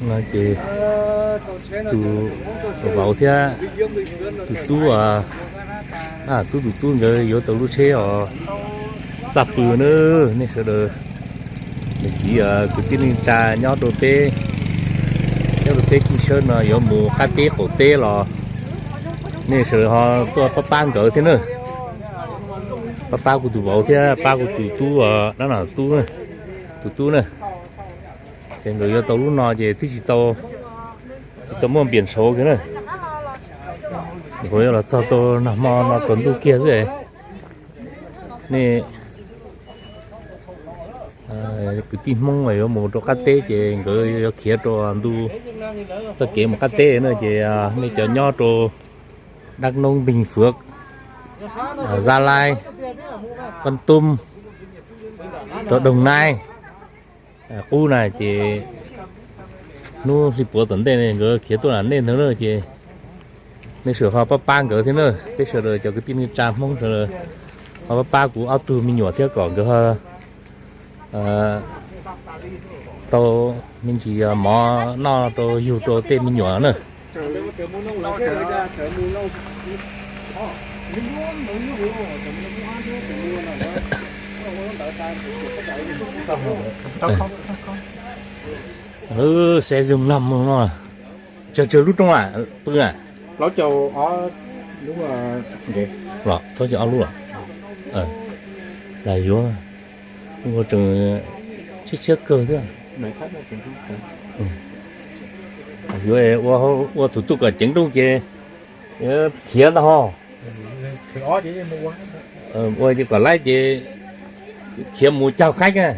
No ces tus vauv thiab tus tub, tub tus tub nkawd yuav tau lub tsheb os, txaj pw na. Nej sawv daws, niam txiv kwv tij neej tsa nyob rau peb, nyob rau peb Kis Sawb no yuav mus qab teb qaum teb los nej sawv daws ho tuaj pab pab nkawd thiab na. Pab pab kuv tus vauv thiab pab kuv tus tub, dab no tub, tus tub na. Ces nkawd yuav tau lub no ces twb tsis tau, tsis tau muaj npias ntshauv kiag na. Nyuam qhuav yuav los txog tau nag hmo no tsaus ntuj kiag xwb. Nej kwv tij Hmoob yuav mus rau qab teb ces nkawd yuav khiav rau ntu txoj kev mus qab teb na. Ces nej cov nyob rau Đắk Nông, Bình Phước, Gia Lai, Kon Tum, rau Đồng Nai, qub na ces hnub hli puav tom ntej nkawd khiav tuaj na nej ntawd na ces nej sawv daws ho pab pab nkawd thiab na. Peb sawv daws cov kwv tij neej tsa Hmoob sawv daws ho pab pab kuv ob tug me nyuam thiab kom nkawd ho tau me ntsis mov noj rau yug rau tej me nyuam na. Xe dừng lầm no. Tsawg tsawg lub rooj pw na? Plaub caug ob lub los, plaub caug ob lub los. Lam yuav, ua tseem tshiab tshiab kawg thiab. Yuav ua tus tuj kom ceev rooj ces khiav ntag ho. Ua ces kom laib ces khiav mus caug qaib na.